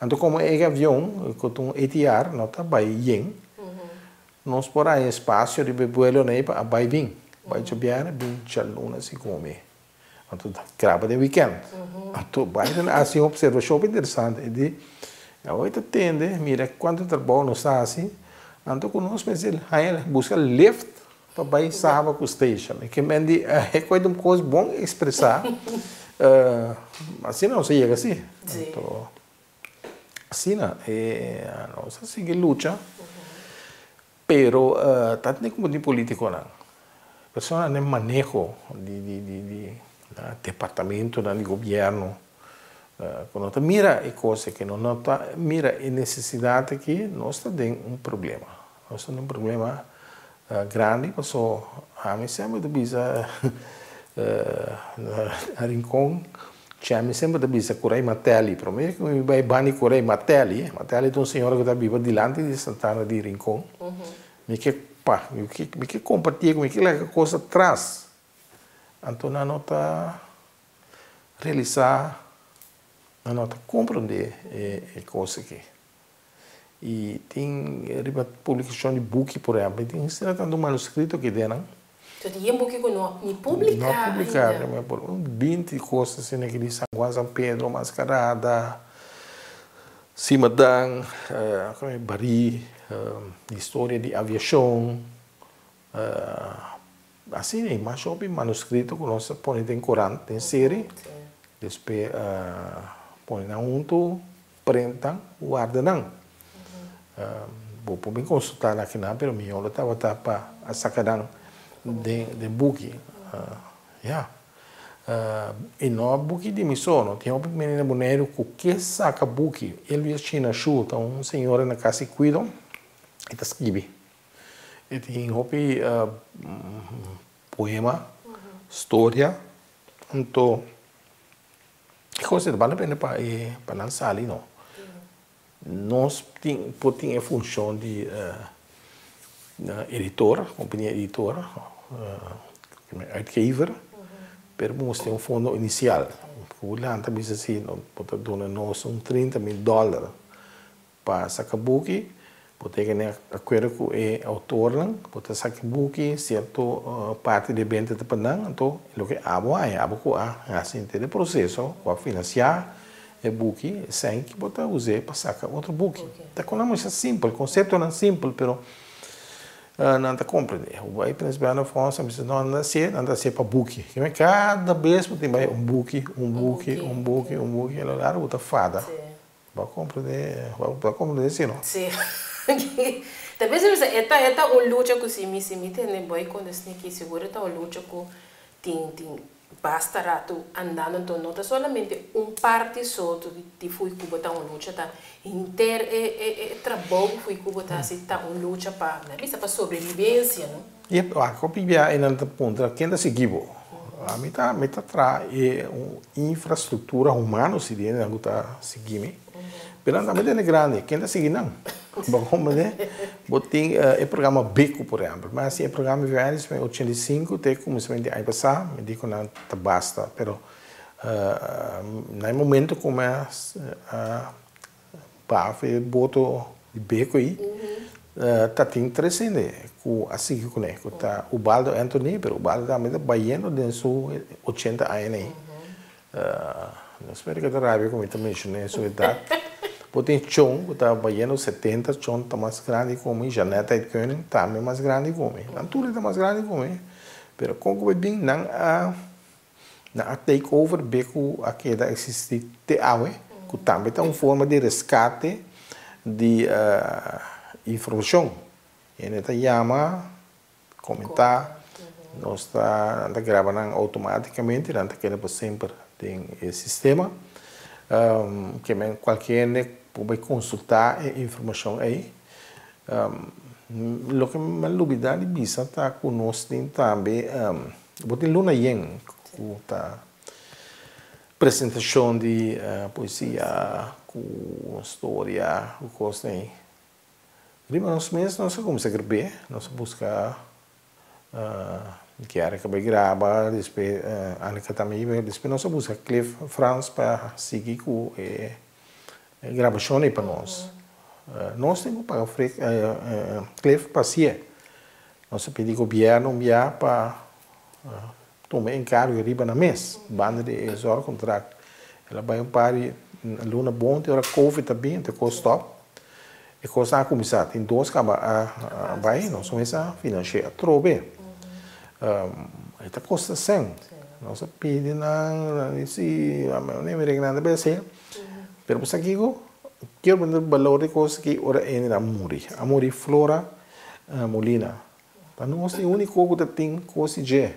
Anto como e avion cu ta un ATR no ta bay yen, nos por haya espacio riba e vuelo ey pa a bay bin. Bay djabièrnè bin djaluna segun mi. Anto ta graba den weekend. Anto Biden a hasi un observacion hopi interesante. E di, Awor ta tende, mira cuanto trabou nos ta hasi, anto cu nos mester haña busca lift. Pa bai Saba ku station. E ke men di e koi ta un kos bon ekspresá. Asina nos a yega si. Anto asina nos a sigui lucha pero ta tene ku tin politikonan. Personanan den maneho di di departamentonan di gobièrnu ku no ta mira e kos aki, no ta mira e nesesidat aki, nos ta den un problema. Nos ta den un problema grandi paso ami semper ta bisa na Rincon che ami semper ta bisa cu Rey Matelli prome cu mi bay bani cu Rey Matelli, Matelli ta un señora cu ta biba dilanti di Santana di Rincon mi ke pa mi ke comparti mi ke laga cos atras anto nan no ta realisa nan no ta comprende e cos aki. I tin riba publikashon di buki, por ehèmpel, tin asina tantu manuskrito ki den nan. So tin yen buki ku no ni publiká ainda. No publiká, por un binti kos asina ki di San Juan, San Pedro, Maskarada, Simadan, Barí, historia di aviashon, asina i mas hopi manuskrito ku nos a pone den korant, den seri, despues pone nan huntu. Prentan, warda nan. Bo por bin consulta nan akinan, pero mihor lo tabata pa a saca nan den buki. Ya. Y no buki di mi so, no. Tin hopi mene na Boneiru cu ke saca buki. Elvia China Shu ta un señora na Casa y Cuido, e ta skibi. E tin hopi poema, storia, anto. E kos ei ta bale pena pa e pa nan sali no. Nos tin por tin e funshon di editor, kompania editor, uitgever, pero bo mester tin un fondo inisial. Ku lanta bisa si bo ta duna nos un 30.000 dòler Pa saka buki, bo ta yega na akuerdo ku e outornan, bo ta saka e buki, sierto parti di e benta ta pa nan, anto loke abo haña, abo ku a hasi henter e proseso, ku a finansiá e buki, esei ki bo ta us'é pa saka otro buki. Ta kon masha simpel, konseptonan simpel, pero nan ta komprendé. Bo bai Prins Bernhard Fonds, nan bisa no, nan ta hasié, nan ta hasié pa buki. Kada bes bo tin bai un buki, un buki, un buki, un buki, a lo largo bo ta fada. Bo a comprende, bo a comprende si no? Si. Ta bisa bisa e ta e ta un lucha ku si mi si mi tende bo e konta esaki sigur e ta un lucha ku tin tin basta ratu andando anto no ta solamente un parti so di fui ku bo ta un lucha ta henter e e e trabou ku fui ku bo ta hasi ta un lucha pa mi a bisa pa sobrevivencia no. Yep, wak hopi bia e nan ta puntra ken ta sigui bo. Ami ta mi ta traha e un infrastruktura humano si di hendenan ku ta sigui mi. Pero nan tambe tene grandi, ken ta sigui nan? Bo komprende? Bo tin e programa Beku por ehèmpel. Mi a hasi e programa di 85 te kuminsamentu di aña pasá, mi di ku nan ta basta. Pero na e momento ku mi a Baf e boto di Beko ei ta tin tres hende ku a sigui kuné, ku ta Ubaldo Anthony, pero Ubaldo tambe ta bayendo den su ochenta añanan ei. No spera ke ta rabia ku mi ta menshoné su edat. Bo tin Chon ku ta bayendo 70, Chon ta mas grandi ku mi, Jeanette Uitkoning tambe mas grandi ku mi. Nan tur ta mas grandi ku mi, pero kon ku bai bin nan a Nan a take over be ku a keda eksistí te awe, ku tambe ta un forma di reskate di informashon. Hende ta yama, komentá, nos ta nan ta graba nan outomátikamente, nan ta keda pa semper den e sistema. Ke men kualke hende por bai konsultá e informashon ei. Loke mi a lubidá di bisa ta ku nos tin tambe. Bo tin luna yen ku ta presentashon di poesia ku storia ku kos ei. Riba nos mes nos a kuminsá grab'é, nos a buska Kiara ku a bai graba, despues Annika tambe iba, despues nos a buska Cliff Frans pa sigui ku e grabashon ei pa nos. Nos tin ku paga Cliff pa hasié. Nos a pidi gobierno un bia pa tuma e encargo riba nan mes, banda di e zorgcontract. El a bai un par di luna bon te ora covid a bin, te cos stop. E cosnan a cuminsa, tin dos caba a bai, nos a cuminsa financia atrobe. E ta kosta sèn. Nos a pidi nan, nan di si, ami no mira nan ta bay hasié. Pero bo sa kiko? Kier bo balor di kos aki ora hende a muri. A muri Flora Molina. Ta nos e úniko ku ta tin kos di dje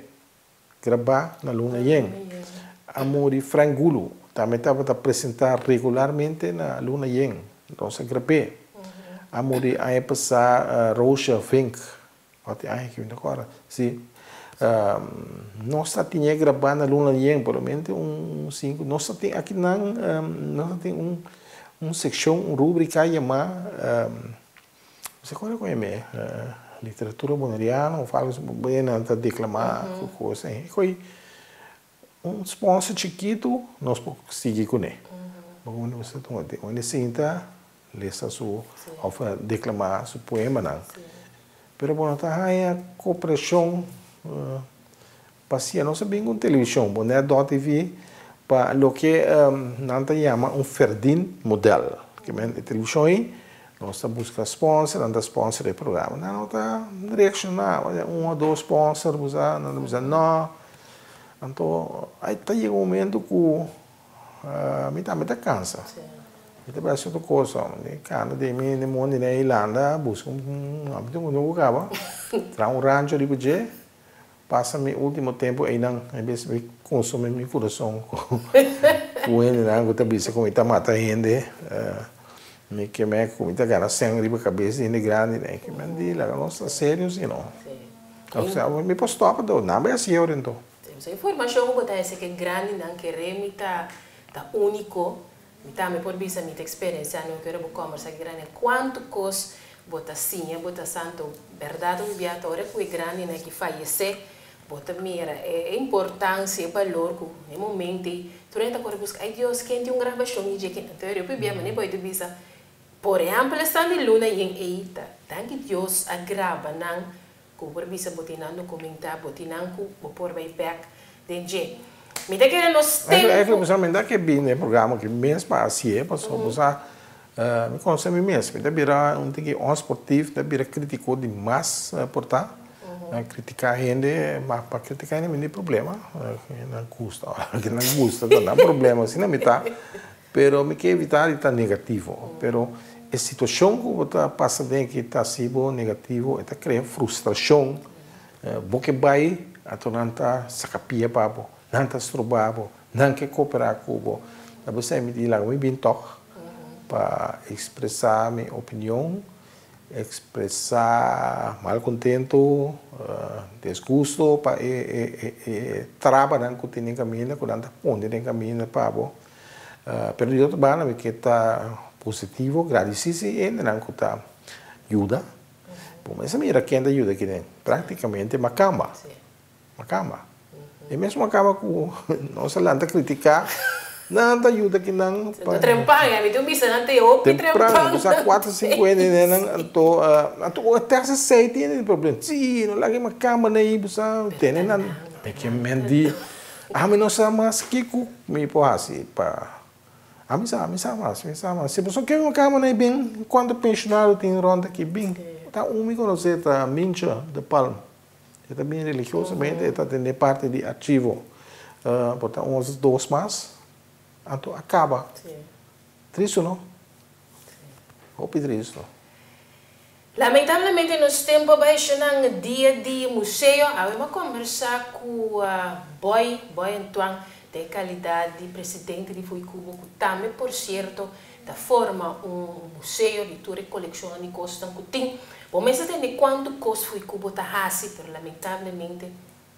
grabá na Luna Yen. A muri Frank Gulu, tambe tabata presentá regularmente na Luna Yen. Nos a grab'é. A muri aña pasá Roosje Vink. Ot e aña ki mi ta kòrda. Si, nos ta tin e grabá na Luna Yen, por lo mente un sinku. Nos ta tin akinan, nos ta tin un un sekshon, un rúbrika yamá, no se kòrda kon e yam'é, literatura boneriano òf algu asina, nan ta deklamá ku kos. E ko'i un sponsor chikitu nos por sigui kuné. Bo sinta lesa su of declama su poemanan. Pero bo no ta haña cooperacion pa sia nos a bin cu un television, bo net dot TV, pa loke nan ta yama un verdien model. Ke men e television ei nos ta busca sponsor, nan ta sponsor e programa. Nan no ta reacciona, un o dos sponsor bo sa, nan ta bisa no. Anto ta yega un momento cu Mi tambe ta cansa. Mi ta bay otro cos. Mi cana den mi mondi na Irlanda busca un ami ta cuminsa caba. Traha un rancho riba dje. Pasa mi ultimo tempo eynan. En bes mi consumi mi curason cu hendenan cu ta bisa cu mi ta mata hende. Mi ke me cu mi ta gana cen riba cabes di hende grandi. Mi a di laga nos ta serio si no. Mi por stop anto. Nan bay haci ora anto. Sa informashon ku bo ta hese ke grandinan kere mi ta ta úniko, mi tambe por bisa mi ta eksperensiá no kere bo kòmbersá ku e grandinan kuantu kos bo ta siña bo ta sa anto bèrdat un bia ta ora ku e grandinan ki fayesé bo ta mira e importansia e balor ku na e momento ei tur hende ta kore buska ai Dios ken tin un grabashon di dje ken anto e hopi bia manera bo ta bisa por ehèmpel esnan di luna yen ei ta danki Dios a graba nan Ku por bisa bo tin nan dokumentá, bo tin nan ku bo por bai bèk den dje. Mi ta kere nos tempu. Eigenlijk bo sa mi ta ke bini den e programa aki mes pa hasié pasobra bo sa mi konosé mi mes. Mi ta bira un tiki onsportief, mi ta bira kritiko di mas por ta. Kritiká hende, ma pa kritiká hende mi no tin problema. Nan gusta ora ke nan gusta ta nan problema, asina mi ta. Pero mi ke evitá di ta negativo. Pero e situashon ku bo ta pasa den aki ta hasi bo negativo, e ta krea frustrashon. Bo ke bai, anto nan ta saka pia pa bo, nan ta stroba bo, nan ke kooperá ku bo. Ta p'esei mi di laga mi bin tòg pa ekspresá mi opinion, ekspresá malkontentu, disgusto pa e trabanan ku tin den kaminda, ku nan ta pone den kaminda pa bo. Pero di otro banda mi ke ta positivo, gradisí si hendenan ku ta yuda. Bo mes a mira ken ta yuda kinen, praktikamente makamba, makamba. E mes makamba ku nos a lanta kritiká, nan ta yuda kinan pa. Trempan, mi ta bisa nan ta e hopi trempan. Tempran, bo sa kuater sinku hende nan, anto anto ora terse sei tin hende problem, si no laga e makamba na ei, bo sa tene nan, mi ke menti. Ami no sa mas kiko mi por hasi pa Ami sa, mi sa mas, mi sa mas. Si boso ke un kama na e bin, kuantu pensionado tin rond aki bin. Ta un mi konosé ta Mincha de Palm. E ta bin religiosamente, e ta atendé parti di archivo. Por ta un òf dos mas, anto a kaba. Tristu no? Hopi tristu. Lamentablemente nos tempo a bai shonan dia di museo awe m'a combersa cu Boy, Boy Antoine, den calidad di presidente di Fuicubo cu tambe por cierto ta forma un museo di tur e coleccionnan di cosnan cu tin. Bo mes a tende cuanto cos Fuicubo ta haci pero lamentablemente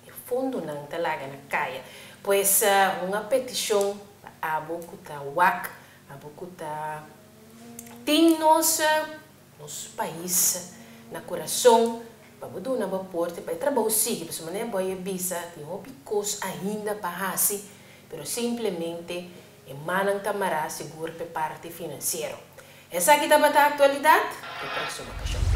e fondonan ta laga na caya. Pues un a peticion pa abo cu ta wak, abo cu ta tin nos. Nos pais na kurason pa bo duna bo aporte pa e trabou sigui pasobra manera bo a bisa tin hopi kos ainda pa hasi pero simplemente e mannan ta mará sigur p'e parti finansiero. Esaki tabata Aktualidat, te próksimo okashon.